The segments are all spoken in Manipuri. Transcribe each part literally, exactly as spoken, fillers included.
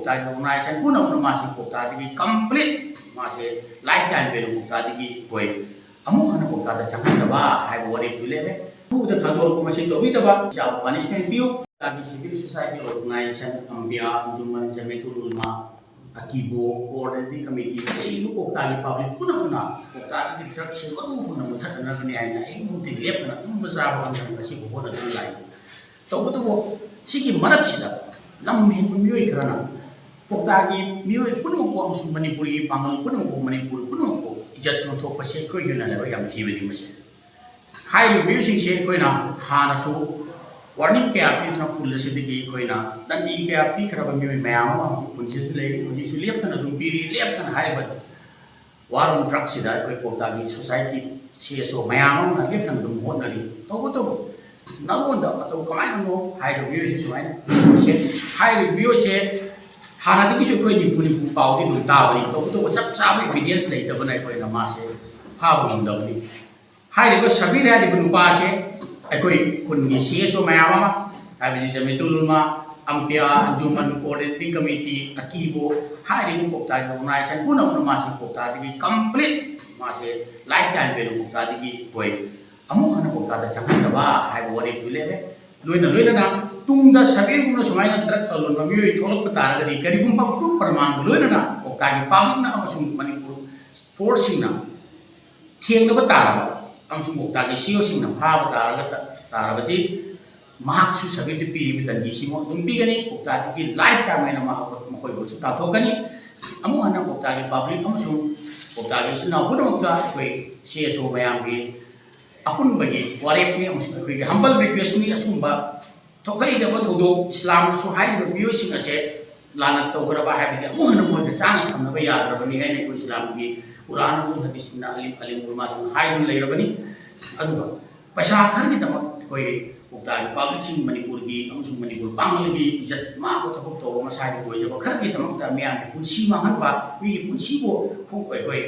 ꯀꯣꯛꯇꯥꯒꯤ organization ꯄꯨꯝꯅꯃꯛꯅ ꯃꯥꯁꯤ ꯀꯣꯛꯇꯥꯗꯒꯤ complete ꯃꯥꯁꯦ lifetime ꯑꯣꯏꯅ ꯀꯣꯛꯇꯥꯗꯒꯤ ꯑꯩꯈꯣꯏ ꯑꯃꯨꯛ ꯍꯟꯅ ꯀꯣꯛꯇꯥꯗ ꯆꯪꯍꯟꯗꯕ ꯍꯥꯏꯕ ꯋꯥꯔꯦꯞꯇꯨ ꯂꯦꯞꯄꯦ꯫ ꯊꯨꯕꯗ ꯊꯥꯗꯣꯔꯛꯄ ꯃꯁꯤ ꯇꯧꯕꯤꯗꯕ ꯆꯥꯕ punishment ꯄꯤꯌꯨ꯫ ꯀꯣꯛꯇꯥꯒꯤ civil society organization, ꯑꯝꯕꯤꯌꯥ, ꯑꯟꯖꯨꯃꯟ, ꯖꯃꯤꯌꯥꯇꯨꯜ ꯎꯂꯃꯥ, ꯑꯀꯤꯕꯣ, coordinating committee, ꯂꯩꯔꯤꯕ ꯀꯣꯛꯇꯥꯒꯤ public ꯄꯨꯝꯅꯃꯛꯅ ꯀꯣꯛꯇꯥꯗꯒꯤ drugs ꯁꯦ ꯃꯔꯨ ꯐꯪꯅ ꯃꯨꯊꯠꯅꯅꯕꯅꯤ ꯍꯥꯏꯅ ꯑꯍꯤꯡ ꯅꯨꯡꯊꯤꯜ ꯂꯦꯞꯇꯅ ꯇꯨꯝꯕ ꯆꯥꯕ ꯉꯝꯗꯅ ꯉꯁꯤꯕꯨ ꯍꯣꯠꯅꯗꯨꯅ ꯂꯥꯛꯏ꯫ ꯇꯧꯕꯇꯕꯨ ꯁꯤꯒꯤ ꯃꯔꯛꯁꯤꯗ ꯂꯝ ꯍꯦꯟꯕ ꯃꯤꯑꯣꯏ ꯈꯔꯅ ꯀꯣꯛꯇꯥꯒꯤ ꯃꯤꯑꯣꯏ ꯄꯨꯝꯅꯃꯛꯄꯨ ꯑꯃꯁꯨꯡ ꯃꯅꯤꯄꯨꯔꯒꯤ ꯄꯥꯡꯒꯜ ꯄꯨꯝꯅꯃꯛꯄꯨ, ꯃꯅꯤꯄꯨꯔ ꯄꯨꯝꯅꯃꯛꯄꯨ ꯏꯖꯠ ꯌꯣꯟꯊꯣꯛꯄꯁꯦ ꯑꯩꯈꯣꯏꯒꯤ ꯑꯣꯏꯅ ꯂꯥꯏꯕꯛ ꯌꯥꯝ ꯊꯤꯕꯅꯤ꯫ ꯃꯁꯤ ꯍꯥꯏꯔꯤꯕ ꯃꯤꯑꯣꯏꯁꯤꯡꯁꯦ ꯑꯩꯈꯣꯏꯅ ꯍꯥꯟꯅꯁꯨ warning ꯀꯌꯥ ꯄꯤꯗꯨꯅ ꯈꯨꯜ ꯑꯁꯤꯗꯒꯤ ꯑꯩꯈꯣꯏꯅ ꯗꯟꯗꯤ ꯀꯌꯥ ꯄꯤꯈ꯭ꯔꯕ ꯃꯤꯑꯣꯏ ꯃꯌꯥꯝ ꯑꯃ ꯍꯧꯖꯤꯛ ꯈꯨꯜꯁꯤꯗꯁꯨ ꯂꯩꯔꯤ, ꯍꯧꯖꯤꯛꯁꯨ ꯂꯦꯞꯇꯅ ꯑꯗꯨꯝ ꯄꯤꯔꯤ꯫ ꯂꯦꯞꯇꯅ ꯍꯥꯏꯔꯤꯕ war on drugs ꯁꯤꯗ ꯑꯩꯈꯣꯏ ꯀꯣꯛꯇꯥꯒꯤ society, C S O ꯃꯌꯥꯝ ꯑꯃꯅ ꯂꯦꯞꯇꯅ ꯑꯗꯨꯝ ꯍꯣꯠꯅꯔꯤ꯫ ꯇꯧꯕꯇꯕꯨ ꯅꯉꯣꯟꯗ ꯃꯇꯧ ꯀꯃꯥꯏꯅꯅꯣ ꯍꯥꯏꯔꯤꯕ ꯃꯤꯑꯣꯏꯁꯤ ꯁꯨꯃꯥꯏꯅ ꯇꯧꯕꯁꯦ, ꯍꯥꯏꯔꯤꯕ ꯃꯤꯑꯣꯏꯁꯦ ꯍꯥꯟꯅꯗꯒꯤꯁꯨ ꯑꯩꯈꯣꯏ ꯅꯤꯝꯐꯨ ꯅꯤꯝꯐꯨ ꯄꯥꯎꯗꯤ ꯑꯗꯨꯝ ꯇꯥꯕꯅꯤ꯫ ꯇꯧꯕꯇꯕꯨ ꯆꯞ ꯆꯥꯕ evidence ꯂꯩꯇꯕꯅ ꯑꯩꯈꯣꯏꯅ ꯃꯥꯁꯦ ꯐꯥꯕ ꯉꯝꯗꯕꯅꯤ꯫ ꯍꯥꯏꯔꯤꯕ ꯁꯕꯤꯔ ꯍꯥꯏꯔꯤꯕ ꯅꯨꯄꯥꯁꯦ ꯑꯩꯈꯣꯏ ꯈꯨꯟꯒꯤ C S O ꯃꯌꯥꯝ ꯑꯃ, ꯍꯥꯏꯕꯗꯤ ꯖꯃꯤꯌꯥꯇꯨꯜ ꯎꯂꯃꯥ, ꯑꯝꯄꯤꯌꯥ, ꯑꯟꯖꯨꯃꯟ, coordinating committee, ꯑꯀꯤꯕꯣ, ꯍꯥꯏꯔꯤꯕ ꯀꯣꯛꯇꯥꯒꯤ organization ꯄꯨꯝꯅꯃꯛꯅ ꯃꯥꯁꯤ ꯀꯣꯛꯇꯥꯗꯒꯤ complete ꯃꯥꯁꯦ lifetime ꯑꯣꯏꯅ ꯀꯣꯛꯇꯥꯗꯒꯤ ꯑꯩꯈꯣꯏ ꯑꯃꯨꯛ ꯍꯟꯅ ꯀꯣꯛꯇꯥꯗ ꯆꯪꯍꯟꯗꯕ ꯍꯥꯏꯕ ꯋꯥꯔꯦꯞꯇꯨ ꯂꯦꯞꯄꯦ꯫ ꯂꯣꯏꯅ ꯂꯣꯏꯅꯅ ꯇꯨꯡꯗ ꯁꯕꯤꯔꯒꯨꯝꯅ ꯁꯨꯃꯥꯏꯅ drug ꯂꯂꯣꯟꯕ ꯃꯤꯑꯣꯏ ꯊꯣꯛꯂꯛꯄ ꯇꯥꯔꯒꯗꯤ, ꯀꯔꯤꯒꯨꯝꯕ proof ꯄ꯭ꯔꯃꯥꯟꯒ ꯂꯣꯏꯅꯅ ꯀꯣꯛꯇꯥꯒꯤ publicꯅ ꯑꯃꯁꯨꯡ ꯃꯅꯤꯄꯨꯔ forceꯁꯤꯡꯅ ꯊꯦꯡꯅꯕ ꯇꯥꯔꯕ ꯑꯃꯁꯨꯡ ꯀꯣꯛꯇꯥꯒꯤ C E O ꯁꯤꯡꯅ ꯐꯥꯕ ꯇꯥꯔꯒ, ꯇꯥꯔꯕꯗꯤ ꯃꯍꯥꯛꯁꯨ ꯁꯕꯤꯔꯗ ꯄꯤꯔꯤꯕ ꯗꯟꯗꯤꯁꯤꯃꯨꯛ ꯑꯗꯨꯝ ꯄꯤꯒꯅꯤ꯫ ꯀꯣꯛꯇꯥꯗꯒꯤ lifetime ꯑꯣꯏꯅ ꯃꯍꯥꯛ ꯃꯈꯣꯏꯕꯨꯁꯨ ꯇꯥꯟꯊꯣꯛꯀꯅꯤ꯫ ꯑꯃꯨꯛ ꯍꯟꯅ ꯀꯣꯛꯇꯥꯒꯤ public ꯑꯃꯁꯨꯡ ꯀꯣꯛꯇꯥꯒꯤ ꯏꯆꯤꯟ ꯏꯅꯥꯎ ꯄꯨꯝꯅꯃꯛꯇ ꯑꯩꯈꯣꯏ C S O ꯃꯌꯥꯝꯒꯤ ꯑꯄꯨꯟꯕꯒꯤ ꯋꯥꯔꯦꯞꯅꯤ ꯑꯃꯁꯨꯡ ꯑꯩꯈꯣꯏꯒꯤ humble requestꯅꯤ꯫ ꯑꯁꯤꯒꯨꯝꯕ ꯊꯣꯛꯍꯩꯗꯕ ꯊꯧꯗꯣꯛ, ꯏꯁꯂꯥꯝꯅꯁꯨ ꯍꯥꯏꯔꯤꯕ ꯃꯤꯑꯣꯏꯁꯤꯡ ꯑꯁꯦ ꯂꯥꯟꯅ ꯇꯧꯈ꯭ꯔꯕ ꯍꯥꯏꯕꯗꯤ ꯑꯃꯨꯛ ꯍꯟꯅ ꯃꯣꯏꯒ ꯆꯥꯟꯅ ꯁꯝꯅꯕ ꯌꯥꯗ꯭ꯔꯕꯅꯤ ꯍꯥꯏꯅ ꯑꯩꯈꯣꯏ ꯏꯁꯂꯥꯝꯒꯤ ꯀꯨꯔꯥꯟ ꯑꯃꯁꯨꯡ ꯍꯗꯤꯁꯁꯤꯡꯅ ꯑꯂꯤꯝ, ꯑꯂꯤꯝ ꯎꯂꯃꯥꯁꯤꯡꯅ ꯍꯥꯏꯗꯨꯅ ꯂꯩꯔꯕꯅꯤ꯫ ꯑꯗꯨꯒ ꯄꯩꯁꯥ ꯈꯔꯒꯤꯗꯃꯛ ꯑꯩꯈꯣꯏ ꯀꯣꯛꯇꯥꯒꯤ publicꯁꯤꯡ, ꯃꯅꯤꯄꯨꯔꯒꯤ ꯑꯃꯁꯨꯡ ꯃꯅꯤꯄꯨꯔ ꯄꯥꯡꯒꯜꯒꯤ ꯏꯖꯠ ꯃꯥꯡꯕ ꯊꯕꯛ ꯇꯧꯕ, ꯃꯁꯥꯒꯤ ꯑꯣꯏꯖꯕ ꯈꯔꯒꯤꯗꯃꯛꯇ ꯃꯤꯌꯥꯝꯒꯤ ꯄꯨꯟꯁꯤ ꯃꯥꯡꯍꯟꯕ, ꯃꯤꯒꯤ ꯄꯨꯟꯁꯤꯕꯨ ꯑꯩꯈꯣꯏ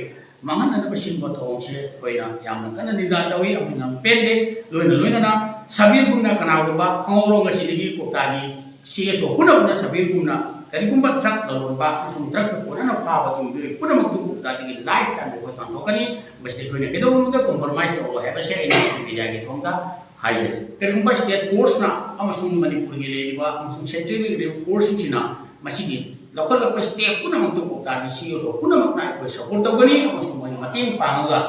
ꯃꯥꯡꯍꯟꯅꯅꯕ ꯁꯤꯟꯕ ꯊꯧꯑꯣꯡꯁꯦ ꯑꯩꯈꯣꯏꯅ ꯌꯥꯝꯅ ꯀꯟꯅ ꯅꯤꯟꯗꯥ ꯇꯧꯏ ꯑꯃꯁꯨꯡ ꯌꯥꯝ ꯄꯦꯟꯗꯦ꯫ ꯂꯣꯏꯅ ꯂꯣꯏꯅꯅ ꯁꯕꯤꯔꯒꯨꯝꯅ ꯀꯅꯥꯒꯨꯝꯕ ꯈꯪꯍꯧꯔꯣ, ꯉꯁꯤꯗꯒꯤ ꯀꯣꯛꯇꯥꯒꯤ C S O ꯄꯨꯝꯅꯃꯛꯅ ꯁꯕꯤꯔꯒꯨꯝꯅ ꯀꯔꯤꯒꯨꯝꯕ ꯗ꯭ꯔꯒ ꯂꯂꯣꯟꯕ ꯑꯃꯁꯨꯡ ꯗ꯭ꯔꯒꯀ ꯀꯣꯟꯅꯅ ꯐꯥꯕꯒꯤ ꯃꯤꯑꯣꯏ ꯄꯨꯝꯅꯃꯛꯇꯨ ꯀꯣꯛꯇꯥꯗꯒꯤ ꯂꯥꯏꯐ ꯇꯥꯏꯝ ꯑꯩꯈꯣꯏ ꯇꯥꯟꯊꯣꯛꯀꯅꯤ꯫ ꯃꯁꯤꯗ ꯑꯩꯈꯣꯏꯅ ꯀꯩꯗꯧꯅꯨꯡꯗ ꯀꯣꯝꯄ꯭ꯔꯣꯃꯥꯏꯁ ꯇꯧꯔꯣꯏ ꯍꯥꯏꯕꯁꯦ ꯑꯩꯅ ꯁꯣꯁꯤꯌꯦꯜ ꯃꯦꯗꯤꯌꯥꯒꯤ ꯊꯣꯡꯗ ꯍꯥꯏꯖꯔꯤ꯫ ꯀꯔꯤꯒꯨꯝꯕ ꯁ꯭ꯇꯦꯠ ꯐꯣꯔꯁꯅ ꯑꯃꯁꯨꯡ ꯃꯅꯤꯄꯨꯔꯒꯤ ꯂꯩꯔꯤꯕ ꯑꯃꯁꯨꯡ ꯁꯦꯟꯇ꯭ꯔꯦꯜꯒꯤ ꯂꯩꯔꯤꯕ ꯐꯣꯔꯁꯁꯤꯡꯁꯤꯅ ꯃꯁꯤꯒꯤ ꯂꯧꯈꯠꯂꯛꯄ ꯁ꯭ꯇꯦꯞ ꯄꯨꯝꯅꯃꯛꯇꯨ ꯀꯣꯛꯇꯥꯒꯤ ꯁꯤ ꯑꯣ ꯄꯨꯝꯅꯃꯛꯅ ꯑꯩꯈꯣꯏ ꯁꯄꯣꯔꯠ ꯇꯧꯒꯅꯤ ꯑꯃꯁꯨꯡ ꯃꯣꯏꯅ ꯃꯇꯦꯡ ꯄꯥꯡꯉꯒ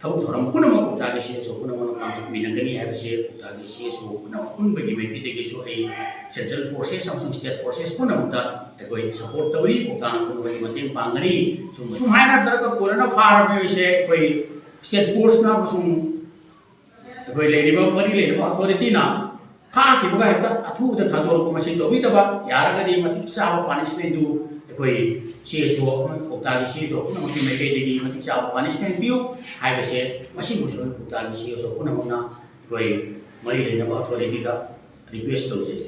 ꯊꯕꯛ ꯊꯧꯔꯝ ꯄꯨꯝꯅꯃꯛ ꯀꯣꯛꯇꯥꯒꯤ ꯁꯤ ꯑꯣ ꯄꯨꯝꯅꯃꯛꯅ ꯄꯥꯡꯊꯣꯛꯃꯤꯟꯅꯒꯅꯤ ꯍꯥꯏꯕꯁꯦ ꯀꯣꯛꯇꯥꯒꯤ ꯁꯤ ꯑꯣ ꯄꯨꯝꯅꯃꯛ ꯄꯨꯟꯕꯒꯤ ꯃꯥꯏꯀꯩꯗꯒꯤꯁꯨ ꯑꯩ ꯁꯦꯟꯇ꯭ꯔꯦꯜ ꯐꯣꯔꯁꯦꯁ ꯑꯃꯁꯨꯡ ꯁ꯭ꯇꯦꯠ ꯐꯣꯔꯁꯦꯁ ꯄꯨꯝꯅꯃꯛꯇ ꯑꯩꯈꯣꯏ ꯁꯄꯣꯔꯠ ꯇꯧꯔꯤ꯫ ꯀꯣꯛꯇꯥꯅꯁꯨ ꯅꯈꯣꯏꯒꯤ ꯃꯇꯦꯡ ꯄꯥꯡꯒꯅꯤ꯫ ꯁꯨꯝ ꯁꯨꯝ ꯍꯥꯏꯅ ꯗ꯭ꯔꯒꯀ ꯀꯣꯟꯅꯅ ꯐꯥꯔꯕ ꯃꯤꯑꯣꯏꯁꯦ ꯑꯩꯈꯣꯏ ꯁ꯭ꯇꯦꯠ ꯐꯣꯔꯁꯅ ꯑꯃꯁꯨꯡ ꯑꯩꯈꯣꯏ ꯂꯩꯔꯤꯕ ꯃꯔꯤ ꯂꯩꯅꯕ ꯑꯣꯊꯣꯔꯤꯇꯤꯅ ꯐꯥꯈꯤꯕꯒ ꯍꯦꯛꯇ ꯑꯊꯨꯕꯗ ꯊꯥꯗꯣꯔꯛꯄ ꯃꯁꯤ ꯇꯧꯕꯤꯗꯕ, ꯌꯥꯔꯒꯗꯤ ꯃꯇꯤꯛ ꯆꯥꯕ ꯄꯥꯅꯤꯁꯃꯦꯟꯗꯨ ꯑꯩꯈꯣꯏ ꯁꯤ ꯑꯣ ꯑꯃ ꯀꯣꯛꯇꯥꯒꯤ ꯁꯤ ꯑꯣ ꯄꯨꯝꯅꯃꯛꯀꯤ ꯃꯥꯏꯀꯩꯗꯒꯤ ꯃꯇꯤꯛ ꯆꯥꯕ ꯄꯥꯅꯤꯁꯃꯦꯟ ꯄꯤꯌꯨ ꯍꯥꯏꯕꯁꯦ ꯃꯁꯤꯕꯨꯁꯨ ꯀꯣꯛꯇꯥꯒꯤ ꯁꯤ ꯑꯣ ꯄꯨꯝꯅꯃꯛꯅ ꯑꯩꯈꯣꯏ ꯃꯔꯤ ꯂꯩꯅꯕ ꯑꯣꯊꯣꯔꯤꯇꯤꯗ ꯔꯤꯀ꯭ꯋꯦꯁ ꯇꯧꯖꯔꯤ꯫